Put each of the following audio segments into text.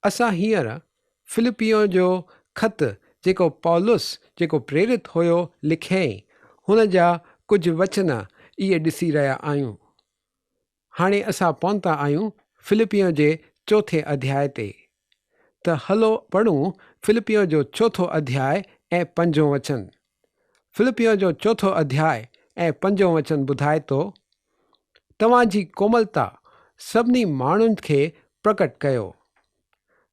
اسان هينئر فلپيون جو خط جيڪو پولس جيڪو پريرت هيو لکيائين، هن جا ڪجهه وچن اهي ڏسي رهيا آهيون. هاڻي اسان پهتا آهيون فلپيون جي چوٿين اڌياء تي. ته هلو پڙهون فلپيون جو چوٿون اڌياء ۽ پنجون وچن. فلپيون جو چوٿون اڌياء ۽ پنجون وچن ٻڌائي ٿو، توهان جي ڪوملتا سڀني ماڻهن کي پرڪٽ ڪيو.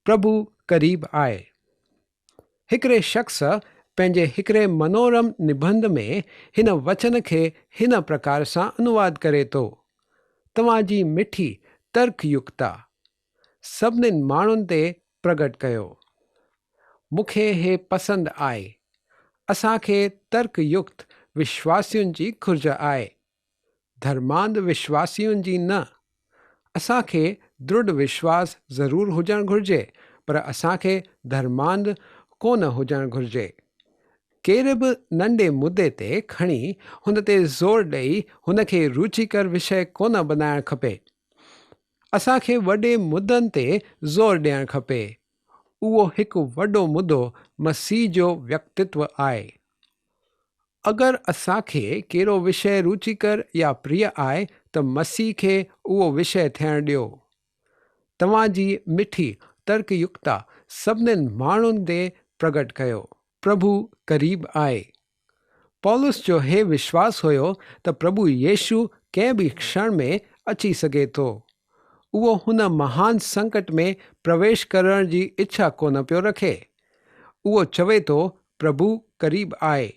پرڀو قريب آهي. هڪڙي شخص پنهنجي هڪڙي منورم نبنڌ ۾ هن وچن کي هن پرڪار سان انواد ڪري ٿو، توهان جي مٺي ترڪ يڪتا سڀني ماڻهن تي پرگٽ ڪيو. مون کي هي پسند آهي. اسان کي ترڪ يڪت وشواسين جي گهرج آهي. ڌرمانڌ وشواسين جي نه. اسان کي درڍ وشواس ضرور هجڻ گهرجي پر اسان کي ڌرمانڌ ڪونه هجڻ گهرجي. ڪير به ننڍي مدي تي کڻي هن تي زور ڏئي هن کي روچيڪر وشيه ڪونه بنائڻ کپي. اسان کي وڏي مدن تي زور ڏيڻ کپي. اهو هڪ وڏو مدو مسيح جو ويڪتتو آهي. اگر اسان کي ڪهڙو وشيه روچيڪر يا پريه آهي ته مسيح کي اهو وشيه ٿيڻ ڏيو. توهان جي مٺي ترڪ يڪتا سڀنين ماڻهن تي پرگٽ ڪيو. پرڀو قريب آهي. پولس جو هي وشواس هيو ته پرڀو يسوع ڪنهن به ڪشڻ ۾ اچي سگهي ٿو. اهو هن مهان سنڪٽ ۾ پرويش ڪرڻ جي اڇا ڪونه پيو رکي. اهو چوي ٿو پرڀو قريب آهي.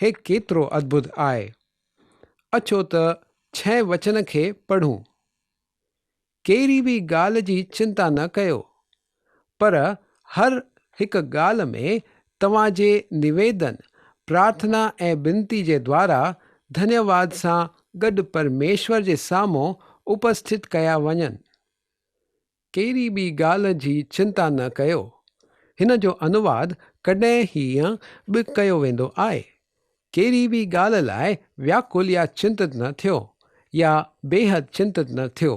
هي ڪيترو ادڀت آهي. اچو ته ڇهين وچن کي پڙهون. ڪهڙي به ڳالهه جي چنتا نه ڪيو، پر هر هڪ ڳالهه ۾ توهان جي نويدن، پرارٿنا ۽ بنتي جي دوارا ڌنيواد سان گڏ پرميشور جي سامهون اپسٿت ڪيا وڃن. ڪهڙي به ڳالهه جي چنتا نه ڪيو. هن جو انواد ڪڏهن هيئن به ڪيو ويندو آهي، ڪهڙي به ڳالهه لاء وياڪل يا چنتت نه ٿيو يا بيحد چنتت نه ٿيو.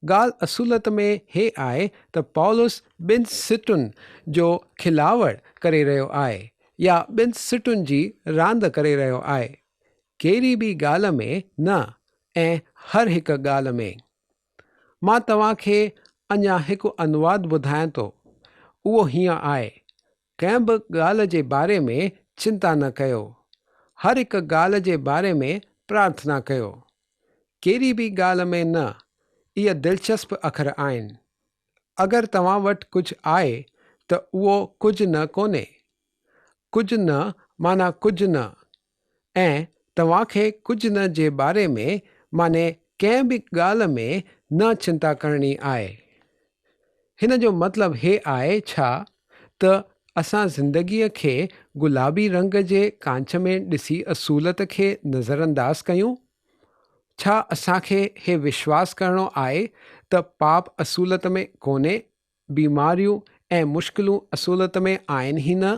ڳالهه اصولت ۾ هي آهي ته پولس ٻن سٽن جو کلاوڙ ڪري رهيو آهي يا ٻن سٽن جي راند ڪري رهيو آهي. ڪهڙي به ڳالهه ۾ نه ۽ هر هڪ ڳالهه ۾. مان توهان کي اڃا هڪ انواد ٻڌايان ٿو. اهو هيئن آهي، ڪنهن به ڳالهه جي باري ۾ چنتا نه ڪيو. هر هڪ ڳالهه جي باري ۾ پرارٿنا ڪيو. ڪهڙي به ڳالهه ۾ نه. اهي دلچسپ اکر آهن. اگر توهان وٽ ڪجهه آهي ته اهو ڪجهه نه ڪونهي. ڪجهه نه معنيٰ ڪجهه نه. ۽ توهان کي ڪجهه نه جي باري ۾ معني ڪنهن به ڳالهه ۾ نه چنتا ڪرڻي آهي. هن جو مطلب هي آهي ڇا ته اسان زندگيء کي گلابي رنگ جي ڪانچ ۾ ڏسي اصولت کي نظرانداز ڪيون؟ ڇا اسان کي هي وشواس ڪرڻو آهي ته پاپ اصولت ۾ ڪونهي، بيماريون ۽ مشڪلون اصولت ۾ آهن ئي نه؟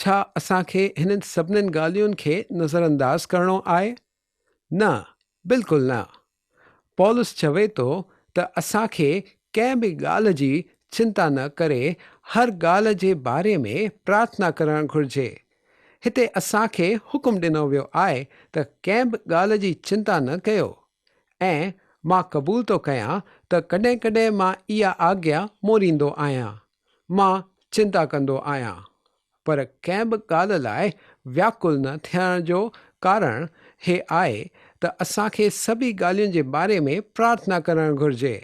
ڇا اسان کي هنن سڀنين ڳالهين کي نظرانداز ڪرڻو آهي؟ نه، بلڪل نه. پولس چوي ٿو ته اسان کي ڪنهن به ڳالهه جي چنتا نه ڪري هر ڳالهه جي باري ۾ پرارٿنا ڪرڻ گهرجي. هتي اسان کي حڪم ڏنو ويو آهي ته ڪنهن به ڳالهه جي چنتا نه ڪيو ۽ مان قبول ٿو ڪيان ته ڪڏهن ڪڏهن مان اها آگيا موريندو آهيان. مان چنتا ڪندو آهيان، پر ڪنهن به ڳالهه لاء وياڪل نه ٿيڻ جو ڪارڻ هي آهي ته اسان کي سڀئي ڳالهين جي باري ۾ پرارٿنا ڪرڻ گهرجي.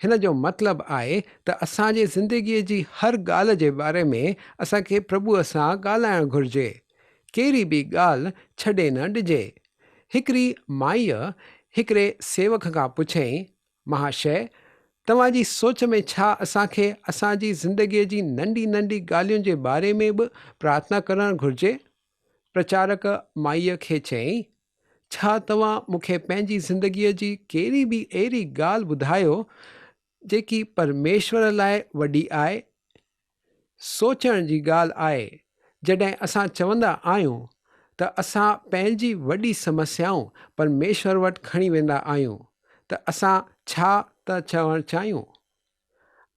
هن جو مطلب آهي ته اسان جي زندگيء جي هر ڳالهه جي باري ۾ اسان کي پرڀوء سان ڳالهائڻ گهرجي. ڪهڙي به ڳالهه ڇڏي نه ڏجي. هڪڙي مائيء هڪڙي سيوڪ کان پڇيائين، مهاشيه، توهان جي سوچ ۾ ڇا اسان کي اسان جي زندگيء جي ننڍي ننڍي ڳالهين جي باري ۾ به پرارٿنا ڪرڻ گهرجي؟ پرچارڪ مائيء کي چيائين، ڇا توهان مون کي پنهنجي زندگيء جي ڪهڙي به اهڙي ڳالهه ٻڌايو جيڪي پرميشور لاء وڏي آهي؟ سوچڻ جي ڳالهه آهي، جڏهن اسان چوندا آهيون ته اسان پنهنجي وڏي سمسيائون پرميشور وٽ کڻي ويندا آهيون ته اسان ڇا ٿا چوڻ چاهيون؟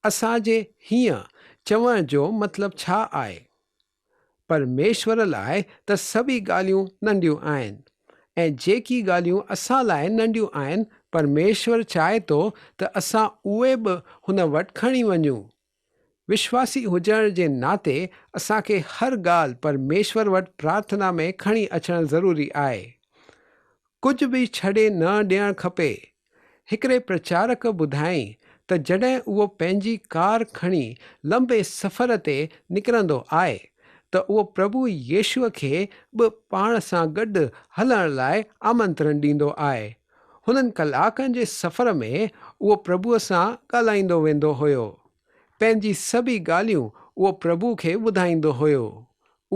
اسان جي هيئن چوڻ جو مطلب ڇا آهي؟ پرميشور لاء ته سڀئي ڳالهيون ننڍيون آهن، ۽ جيڪي ڳالهيون اسان لاء ننڍيون آهن، پرميشور چاهي ٿو ته اسان اهي به هن وٽ کڻي وڃون. وشواسي هجڻ جي ناتي اسان کي هر ڳالهه پرميشور وٽ پرارٿنا ۾ کڻي اچڻ ضروري آهي. ڪجهه به ڇڏي نه ڏيڻ کپي. هڪڙي پرچارڪ ٻڌايائين ته جڏهن اهو پنهنجي ڪار کڻي لنبي سفر تي نڪرندو آهي ته اهو پرڀو يسوع کي به پاڻ سان گڏ هلڻ لاء آمنترڻ ڏيندو آهي. هنن ڪلاڪن جي سفر ۾ اهو پرڀوء سان ڳالهائيندو ويندو هيو. پنهنجي سڀئي ڳالهيون اهو پرڀو کي ٻڌائيندو هيو.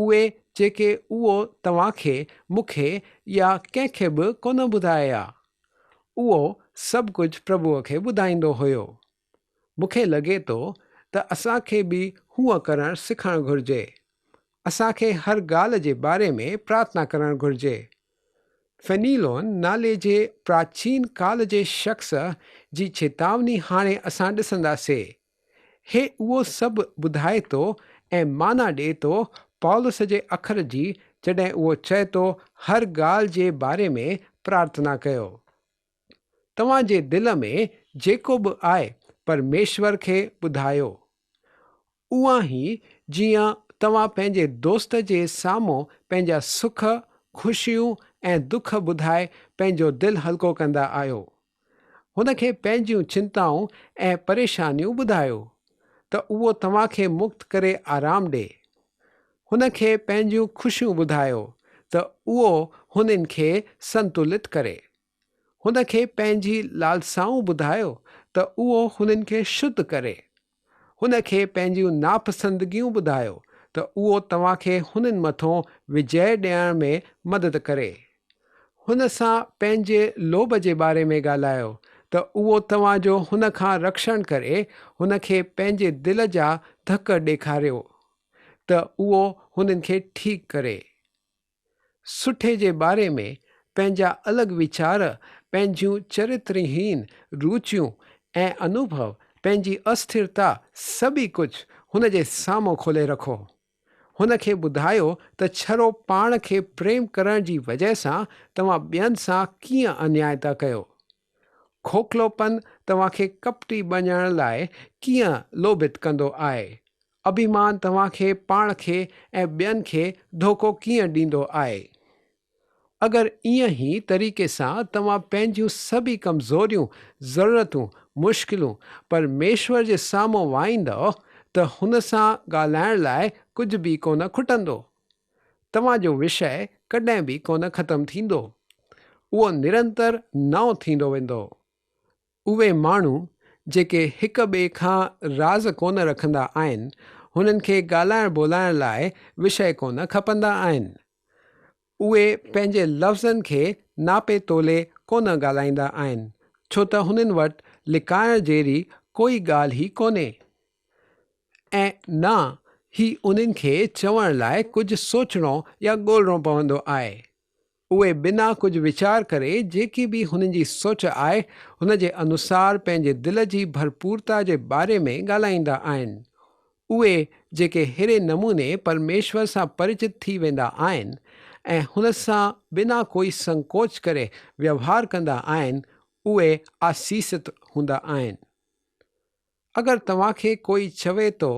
اهي جيڪي اهو توهان کي، مون کي يا ڪنهن کي به ڪونه ٻڌايا. اهو سڀ ڪجهه پرڀوء کي ٻڌائيندو هيو. مون کي لڳي ٿو ته اسان کي به هونء ڪرڻ سکڻ گهرجي. اسان کي هر ڳالهه جي باري ۾ پرارٿنا ڪرڻ گهرجي. فينيلون نالي جي پراچين ڪال جي شخص جي چيتاوني هاڻي اسان ڏسنداسي. هي اهو سڀ ٻڌائي ٿو ۽ معنيٰ ڏئي ٿو پولس جي اکر جي جڏهن اهو چئي ٿو هر ڳالهه جي باري ۾ پرارٿنا ڪيو. توهان جي دل ۾ جيڪو به آهي پرميشور کي ٻڌايو. اونئن ئي جيئن توهان پنهنجي دوست جي سامهون پنهنجا سک، خوشيون ۽ دک ٻڌائي پنهنجو دل هلڪو ڪندا آهيو. هن کي پنهنجيون چنتائون ۽ پريشانيون ٻڌايو ته اهو توهان کي مڪت ڪري آرام ڏي. هن کي پنهنجيون خوشيون ٻڌايو ته اهو هنن کي سنتولت ڪري. هن کي پنهنجي لالسائون ٻڌايو ته اهو هنن کي شڌ ڪري. هن کي پنهنجيون ناپسندگيون ٻڌايو ته اهو توهان کي هنن مٿون وجئه ڏيڻ ۾ مدد ڪري. هن سان پنهنجي لوڀ جي باري ۾ ڳالهايو ته اهو توهان جو هن کان رڪشڻ ڪري، هن کي پنهنجي دل جا ڌڪ ڏيکاريو ته اهو هنن کي ٺيڪ ڪري. سٺي جي باري ۾ پنهنجا الڳ ويچار، پنهنجيون چرترهين روچيون ۽ انوڀو، پنهنجي اسٿرتا سڀئي ڪجهه هن جي سامهون کولي رکو. هن کي ٻڌايو ته ڇرو پاڻ کي پريم ڪرڻ جي وجهه سان توهان ٻين سان ڪيئن انياء ٿا ڪيو. کوکلوپن توهان کي ڪپٽي بنجڻ لاء ڪيئن لوڀت ڪندو آهي؟ اڀيمان توهان کي پاڻ کي ۽ ٻين کي ڌوڪو ڪيئن ڏيندو آهي؟ اگر ائين ئي طريقي سان توهان پنهنجيون سڀئي ڪمزوريون، ضرورتون، مشڪلون پرميشور جي سامهون وائيندؤ ته هن سان ڳالهائڻ لاء ڪجهه به ڪونه کٽندو. توهان جو وشيه ڪڏهن به ڪونه ختم ٿيندو. اهو نرنتر نئون ٿيندو ويندو. اهي ماڻهو جيڪي هڪ ٻئي کان راز ڪونه رکندا آهن، هنن کي ڳالهائڻ ٻولهائڻ لاء وشيه ڪونه کپندا آهن. اهي پنهنجي لفظن کي ناپي تولي ڪونه ڳالهائيندا آهن، ڇو ته هنن وٽ لڪائڻ جهڙي ڪوئي ڳالهه ئي ڪونهي. ۽ نه ئي انهن کي چوڻ لاء ڪجهه سوچڻو يا ڳولڻو پوندو آهي. اهي بنا ڪجهه ويچار ڪري جيڪي به هنن جي سوچ آهي هن جي انوسار پنهنجي دل جي ڀرپورتا جي باري ۾ ڳالهائيندا آهن. اهي جيڪي ههڙي نموني پرميشور سان پرچت ٿي ويندا آهن ۽ هن سان بنا ڪوئي سنڪوچ ڪري ويوهار ڪندا آهن اهي آسيست هوندا آهن. اگر توهان کي ڪوئي چوي ٿو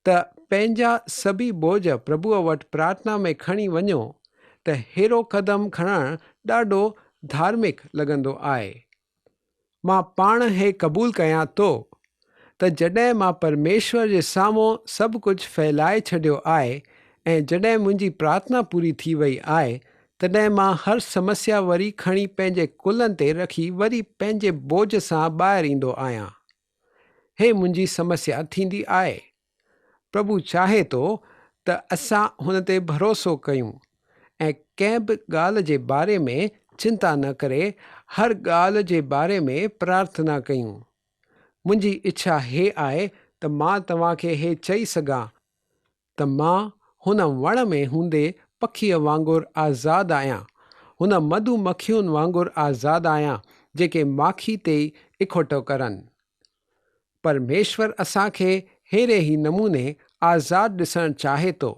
ته پنهنجا سڀئي ٻوجهه پرڀوء وٽ پرارٿنا ۾ کڻي وڃو ته ههڙو قدم کڻڻ ڏاڍو ڌارمڪ لڳندو آهي. مان پاڻ هي قبول ڪيان ٿو ته جڏهن مان پرميشور جي سامهون سڀ ڪجهه ڦهلائي ڇڏيو آهي ۽ جڏهن منهنجي پرارٿنا پوري ٿي وئي آهي تڏهن مان هر سمسيا وري کڻي پنهنجي ڪلهن تي رکي وري پنهنجي بوجهه سان ٻاهر ايندو آهيان. هي منهنجي سمسيا ٿيندي آهي. پرڀو چاهي ٿو ته اسان هن تي ڀروسو ڪيون ۽ ڪنهن به ڳالهه جي باري ۾ چنتا نه ڪري هر ڳالهه جي باري ۾ پرارٿنا ڪيون. منهنجي اڇا هي آهي ته مان توهان کي هي چئي سگهان ته مان هن وڻ ۾ هوندي پکيء وانگر آزاد آهيان، هن مڌو مکين وانگر آزاد آهيان، جيڪي ماکي تي ئي اکوٽو ڪرن. پرميشور اسان کي ههڙي ئي نموني آزاد ڏسڻ چاهي ٿو.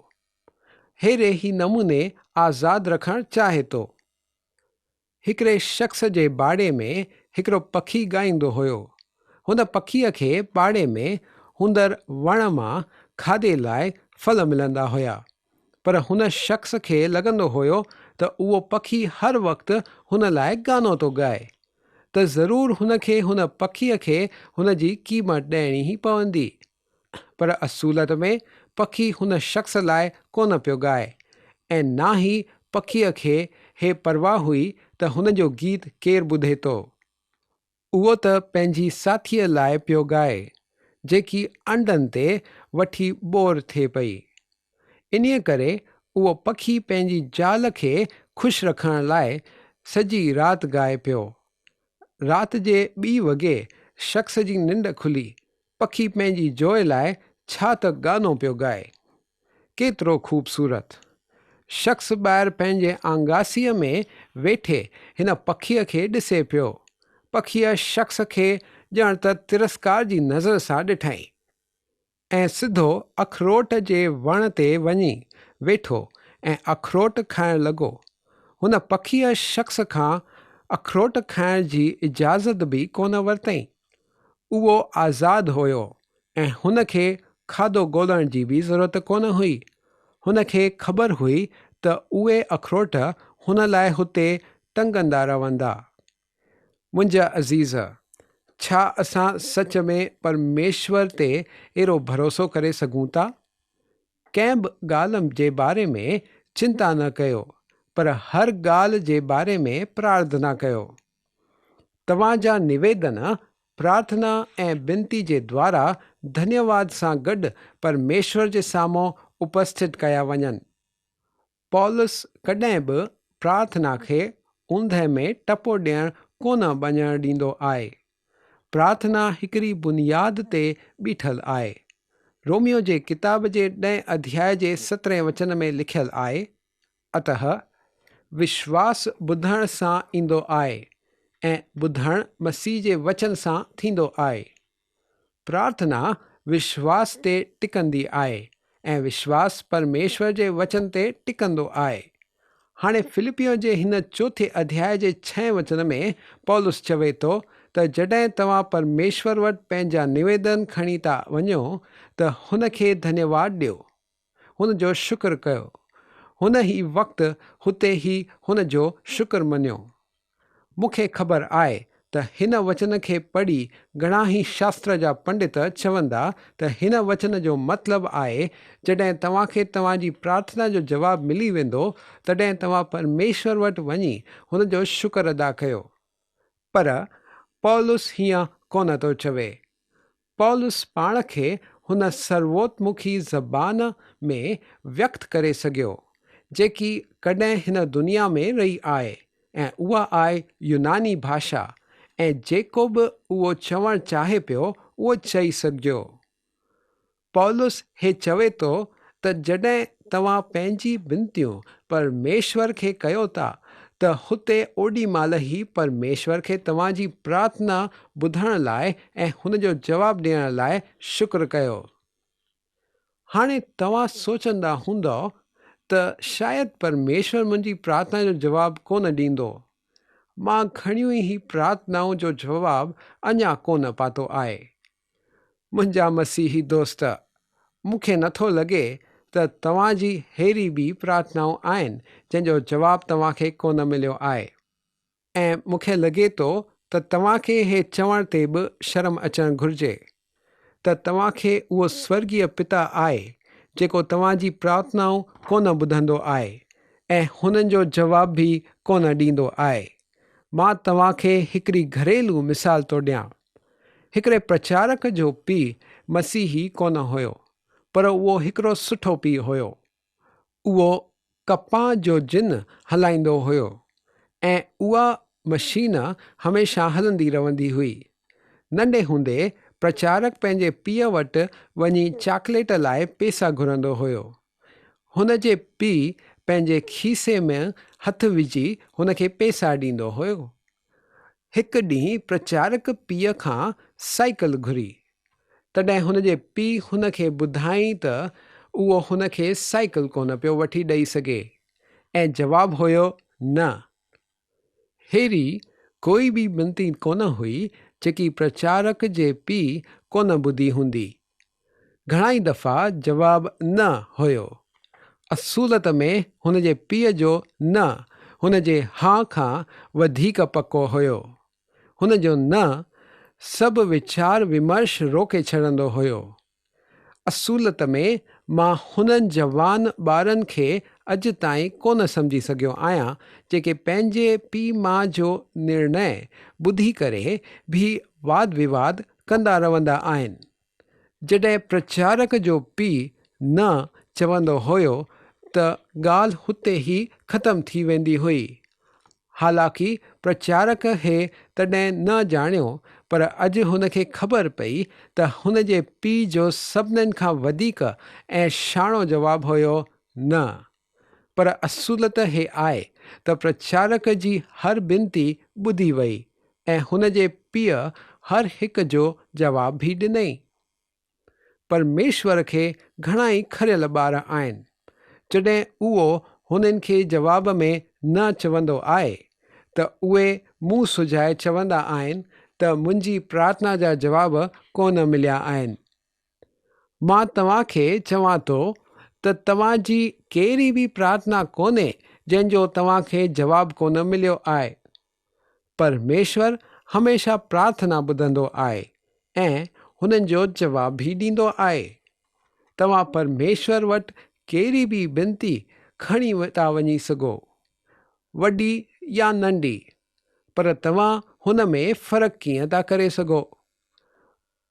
ههڙي ئي نموني آزاد رکڻ چاهي ٿو. هڪڙي شخص جي باڙي ۾ هڪڙو پکي ڳائيندو هيو. هن پکيء کي باڙي ۾ هوندڙ وڻ مان کاڌي لاء ڦل ملندا هيا. پر هن شخص کي لڳندو هيو ته اهو پکي هر وقت هن لاء گانو ٿو ڳائي ته ضرور هن کي هن پکيء کي هن جي قيمت ڏيڻي ئي پوندي. پر اصولت ۾ پکي هن شخص لاء ڪونه پيو ڳائي ۽ نه ئي پکيء کي هي پرواهه هئي ته هن جو گيت ڪير ٻڌي ٿو. اهو ته پنهنجي ساٿيء لاء پيو ڳائي، جيڪي انڊن تي وٺي ٻور ٿئي پئي. انهيء ڪري اهو پکي پنهنجي زال کي خوش رکڻ لاء سڄي رات ڳائي پيو. رات جي ٻي وڳي شخص جي ننڊ کلي، پکي پنهنجي جوء لاء ڇا ته گانو پيو ڳائي. ڪيترو خوبصورت. شخص ٻاهر پنهنجي آنگاسيء ۾ ويٺي هن پکيء کي ڏسي پيو. پکيء شخص کي ڄڻ ته ترسڪار جي نظر سان ڏٺائين. ۽ سڌو اکروٽ جي وڻ تي وڃي ويٺو ۽ اکروٽ کائڻ لڳو. هن پکيء شخص کان اکروٽ کائڻ جي اجازت به ڪونه ورتئين. اهو آزاد هيو ۽ هن کي کاڌو ڳولڻ جي به ضرورت ڪونه هئي. هن کي خبر هئي ته اهي اکروٽ هن لاء هتي ٽنگندا رهندا. منهنجا عزيز، ڇا اسان سچ ۾ پرميشور تي اهڙو ڀروسو ڪري سگهون ٿا؟ ڪنهن به ڳالهه جي باري ۾ چنتا نه ڪيو، پر هر ڳالهه جي باري ۾ پرارٿنا ڪيو. توهان جا نويدن پرارٿنا ۽ بنتي جي دوارا ڌنيواد سان گڏ پرميشور جي سامهون اپسٿت ڪيا وڃن. پولس ڪڏهن به پرارٿنا کي اوندهه ۾ ٽپو ڏيڻ ڪونه وڃڻ ڏيندو آهي. پرارٿنا هڪڙي بنياد تي بيٺل آهي. روميو جي ڪتاب جي ڏهين اڌياء جي سترهين وچن ۾ لکيل آهي، اتهه وشواس ٻڌڻ سان ايندو آهي ۽ ٻڌڻ مسيح جي وچن سان ٿيندو آهي. پرارٿنا وشواس تي ٽڪندي آهي ۽ وشواس پرميشور جي وچن تي ٽڪندو آهي. هاڻي فلپيون جي هن چوٿين اڌياء جي ڇهين وچن ۾ پولس چوي ٿو ته جڏهن توهان پرميشور وٽ پنهنجا نويدن کڻي ٿا وڃو ته هن کي ڌنيواد ڏيو، هن جو شڪر ڪيو. هن ئي وقت هتي ئي هن جو شڪر مڃيو. مون کي خبر آهي ته هن وچن کي پڙهي گهڻا ئي شاستر جا پنڊت چوندا ته هن وچن جو مطلب آهي جڏهن توهان کي توهان جي پرارٿنا جو جواب ملي ويندو تڏهن توهان پرميشور وٽ وڃي هن جو شڪر ادا ڪيو. پر پولس هيئن ڪونه ٿو چوي. پولس پاڻ کي هن سرووتمکي زبان ۾ ويڪت ڪري سگهيو، جيڪي ڪڏهن هن دنيا ۾ رهي آهي ۽ اها آهي يوناني ڀاشا ۽ جيڪو به اهو چوڻ چاهي پيو اهو چئي سگهيو. پولس هي چوي ٿو ته جڏهن توهان پنهنجي بنتيون پرميشور کي ڪيو ٿا ته هتي اوڏي مهل ئي پرميشور کي توهان جي پرارٿنا ٻڌڻ لاء ۽ هن جو جواب ڏيڻ لاء شڪر ڪيو. هاڻي توهان سوچندا هوندؤ ته شايد پرميشور منهنجي پرارٿنا جو جواب ڪونه ڏيندو. مان گهڻيون ئي پرارٿنائون جو جواب اڃا ڪونه پاتو آهي. منهنجا مسيحي دوست، مون کي نٿو لڳي ته توهان جي ههڙي به پرارٿنائون آهن جنهن جو جواب توهان کي ڪونه مليو آهي. ۽ مون کي لڳي ٿو ته توهان کي هي چوڻ تي به شرم اچڻ گهرجي ته توهان کي اهو سورڳيه پتا آهي جيڪو توهان جي پرارٿنائون ڪونه ٻڌندو آهي ۽ هنن جو جواب به ڪونه ڏيندو آهي. مان توهان کي هڪڙي گهريلو مثال ٿو ڏيان. هڪڙي پرچارڪ جو پيء مسيحي ڪونه هيو، پر اهو هڪڙو سٺو پيء هيو. اهو ڪپهه جو جن هلائيندو هيو ۽ اها مشين هميشه هلندي رهندي هئي. ننڍي هوندي پرچارڪ پنهنجي پيء وٽ وڃي چاڪليٽ لاء پيسا گهرندو هيو. هن جي پيء پنهنجي کيسي ۾ هٿ وجهي هن کي پيسا ڏيندو هيو. هڪ ڏينهن پرچارڪ پيء کان سائيڪل گهري. تڏهن هن جي پيء هن کي ٻڌائين ته اهو هن کي سائيڪل ڪونه پيو وٺي ڏئي سگهي ۽ جواب هيو نه. ههڙي ڪوئي به بنتي ڪونه هئي جيڪي پرچارڪ جي پيء ڪونه ٻڌي هوندي. گهڻائي دفعا جواب نه هيو. اصولت ۾ هن جي پيء جو نه هن جي ها کان وڌيڪ پڪو هيو. هن جو نه سڀ ويچار ومرش روڪي ڇڏندو هيو. اصولت ۾ مان هنن جوان ٻارن کي اڄ تائين ڪونه سمجهي سگهيو آهيان جيڪي پنهنجي پيء ماء جو نرڻي ٻڌي ڪري به واد وواد ڪندا رهندا آهن. جڏهن پرچارڪ جو پيء نه چوندو هيو ته ڳالهه هتي ئي ختم ٿي ويندي هئي. حالانڪ پرچارڪ هي تڏهن نه ڄاڻيو پر اڄ هن کي خبر پئي ته هن جي پيء جو سڀنن کان وڌيڪ ۽ شاڻو جواب هيو نه. پر اصولت هي آهي ته پرچارڪ جي هر بنتي ٻڌي وئي ۽ هن جي پيء هر هڪ جو جواب به ڏنئي. پرميشور کي گهڻائي کريل ٻار آهن. جڏهن اهو هنن کي جواب ۾ نه چوندو آهي ته اهي منهن سجهائي چوندا آهن ته منهنجي پرارٿنا جا جواب ڪونه مليا آهن. مان توهان کي چوان ٿو ته توهان جي ڪهڙي به پرارٿنا ڪونهي جنهن جو توهان کي جواب ڪونه مليو آهي. پرميشور هميشه پرارٿنا ٻڌندو آهي ۽ هنن جو جواب به ڏيندو آهي. توهان پرميشور وٽ ڪهڙي به بنتي کڻي ٿا وڃي سگهو، وڏي يا ننڍي، پر توهان هن ۾ فرق ڪيئن ٿا ڪري سگهو؟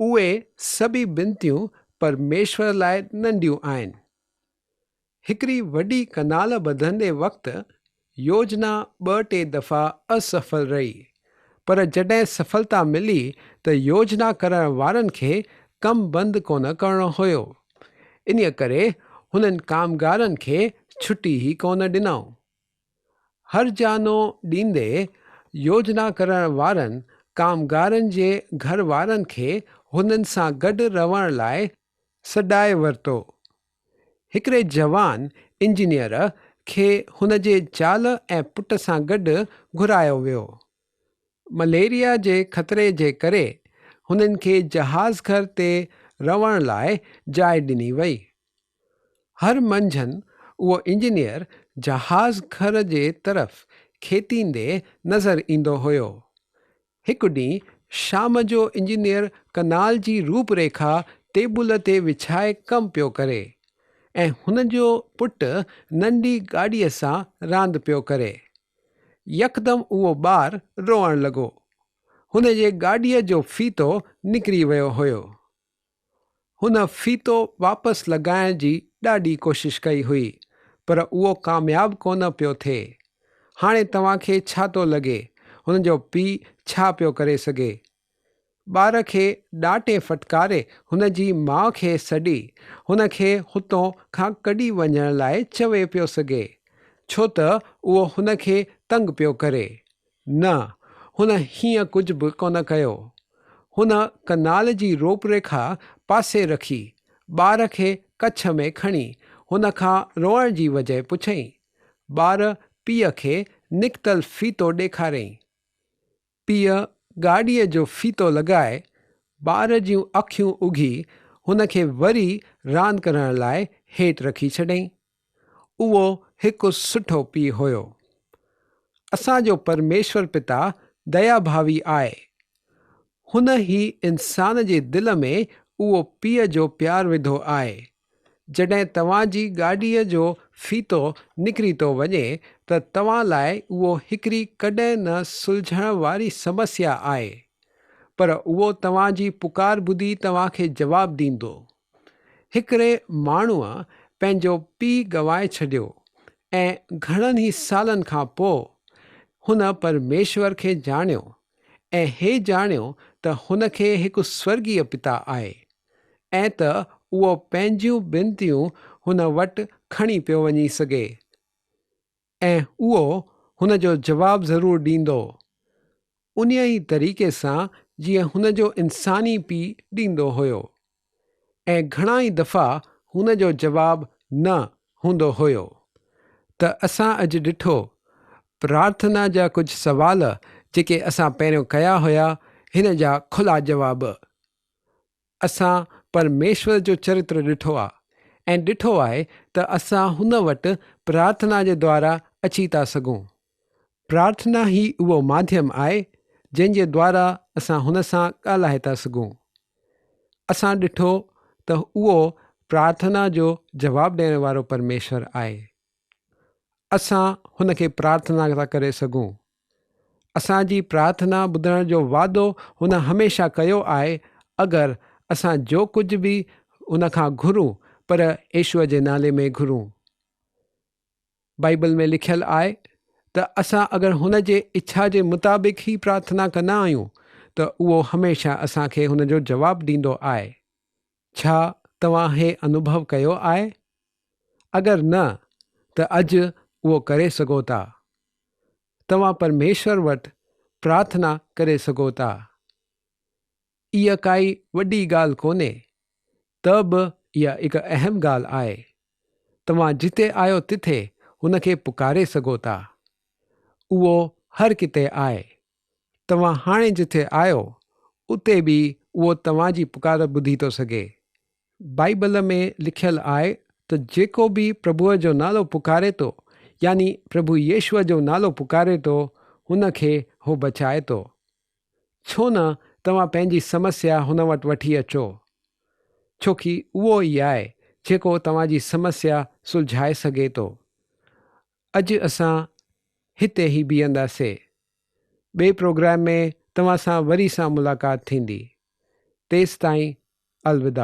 اهي سڀئي بنتيون پرميشور لاء ننڍيون آهن. هڪڙي وڏي ڪئنال ٻڌندي وقت يوجنا ٻه ٽي دفعا اسڦل رهي، پر جڏهن سڦلتا ملي ته يوجنا ڪرڻ وارن کي ڪم بند ڪونه ڪرڻو هيو، انهيء ڪري هنن ڪامگارن کي ڇٽي ئي ڪونه ڏنائون. هرجانو ڏيندي يوجنا ڪرڻ وارن ڪامگارن جي گهر وارن کي هنن سان گڏ رهڻ لاء سڏائي ورتو. هڪڙي جوان انجنيئر کي هن جي زال ۽ پٽ سان گڏ گهرايو ويو. مليريا جي خطري جي ڪري هنن کي جهاز گهر تي رهڻ لاء جاء ڏني وئي. هر منجهند اهو انجنيئر جهاز گهر جي طرف کيتيندي نظر ايندو هيو. هڪ ڏينهن شام جو انجنيئر ڪئنال جي روپ ريکا ٽيبل تي وڇائي ڪم پيو ڪري ۽ هن جو پٽ ننڍي گاڏيء سان راند پيو ڪري. يڪدم اهو ٻار روئڻ لڳو. هن جي گاڏيء جو ڦيٿو نڪري ويو هيو. هن ڦيٿو واپس لڳائڻ جي ڏاڍي ڪوشش ڪئي هئي، پر اهو ڪامياب ڪونه پيو ٿئي. هاڻي توهان کي ڇا ٿو لڳي، هن جو پيء ڇا پيو ڪري سگهي؟ ٻار کي ڏاٽي ڦٽڪاري هن جي ماء کي سڏي هن کي هتون کان ڪڍي وڃڻ لاء چوي پيو سگهي، ڇو ته اهو هن کي تنگ پيو ڪري. نه، هن هيئن ڪجهه به ڪونه ڪيو. هن ڪئنال جي روپ ريکا پاسي رکي، ٻار کي ڪڇ ۾ کڻي، هن کان روئڻ جي وجهه پڇئين. ٻار پيء کي نڪتل ڦيٿو ڏيکاريائين. پيء گاڏيء جو ڦيٿو لڳائي، ٻار جون اکيون اگهي، هن کي وري راند ڪرڻ لاء هيٺ رکي ڇڏيائين. اهو هڪ سٺو پيء هيو. اسان جو پرميشور پتا ديا ڀاوي آهي. هن ئي انسان جي دل ۾ اهو پيء جو پيار وڌو آهي. جڏهن توهان جي گاڏيء جو ڦيٿو نڪري ٿو وڃي ته توهان لاء اهو هڪڙي ڪڏهن نه سلجهڻ واري سمسيا آهي. پر اهو توهان جي پڪار ٻڌي توهان کي جواب ڏيندو. هڪڙي ماڻهوء پنهنجو پيء گنوائي ڇڏيو ۽ گهڻن ئي سالن کان پوء هن پرميشور کي ڄاڻيو ۽ هي ڄاڻيو ته هن کي هڪ سورڳيه پتا آهي ۽ ته اهو پنهنجيون بنتيون هن وٽ کڻي پيو وڃي سگهي ۽ اهو هن جو جواب ضرور ڏيندو، انهيء ئي طريقي سان جيئن هن جو انساني پيء ڏيندو هيو. ۽ گهڻا ئي دفعا هن جو جواب نه هوندو هيو. ته اسان اڄ ڏٺو پرارٿنا جا ڪجهه سوال جيڪي اسان پهريون ڪيا هيا هن جا کلا جواب. اسان پرميشور جو چرتر ڏٺو آ ۽ ڏٺو آهي ته اسان هن وٽ پرارٿنا جي دوارا اچي ٿا سگهون. پرارٿنا ئي اهو ماڌيم آهي جنهن جي دوارا اسان هن سان ڳالهائي ٿا سگهون. اسان ڏٺو ته اهو پرارٿنا جو جواب ڏيڻ وارو پرميشور آهي. اسان هن کي پرارٿنا ٿا ڪري سگهون. اسان جي پرارٿنا ٻڌڻ جو وعدو هن هميشه ڪيو آهي اگر اسان جو ڪجهه به هن کان گهرون پر يشوع جي نالي ۾ گهرون. بائيبل ۾ لکيل آهي ته اسان اگر هن جي اڇا جي مطابق ئي پرارٿنا ڪندا آهيون ته اهو هميشه اسان کي هن جو جواب ڏيندو آهي. ڇا توهان هي انوڀو ڪيو آهي؟ اگر نه ته اڄ اهو ڪري سگهو ٿا. توهان پرميشور وٽ پرارٿنا ڪري سگهو ٿا. اها ڪائي وڏي ڳالهه ڪونهي، ته به اها هڪ اهم ڳالهه آهي. توهان جتي آهيو تٿي هن کي پڪاري سگهو ٿا. اهو هر ڪٿي آهي. توهان هاڻي جٿي آهيو، اتي به اهو توهان جي پڪار ٻڌي ٿو سگهي. بائيبل ۾ لکيل آهي ته جيڪو به پرڀوء جو نالو پڪاري ٿو، يعني پرڀو يشوع جو نالو پڪاري ٿو، هن کي هو بچائي ٿو. ڇو نه توهان پنهنجي سمسيا هن وٽ وٺي اچو، ڇو ڪي اهو ئي آهي جيڪو توهان جي سمسيا سلجهائي سگهي ٿو. اڄ اسان هتي ئي بيهنداسي. ٻئي پروگرام ۾ توهان سان وري سان ملاقات ٿيندي. تيستائين الوداع.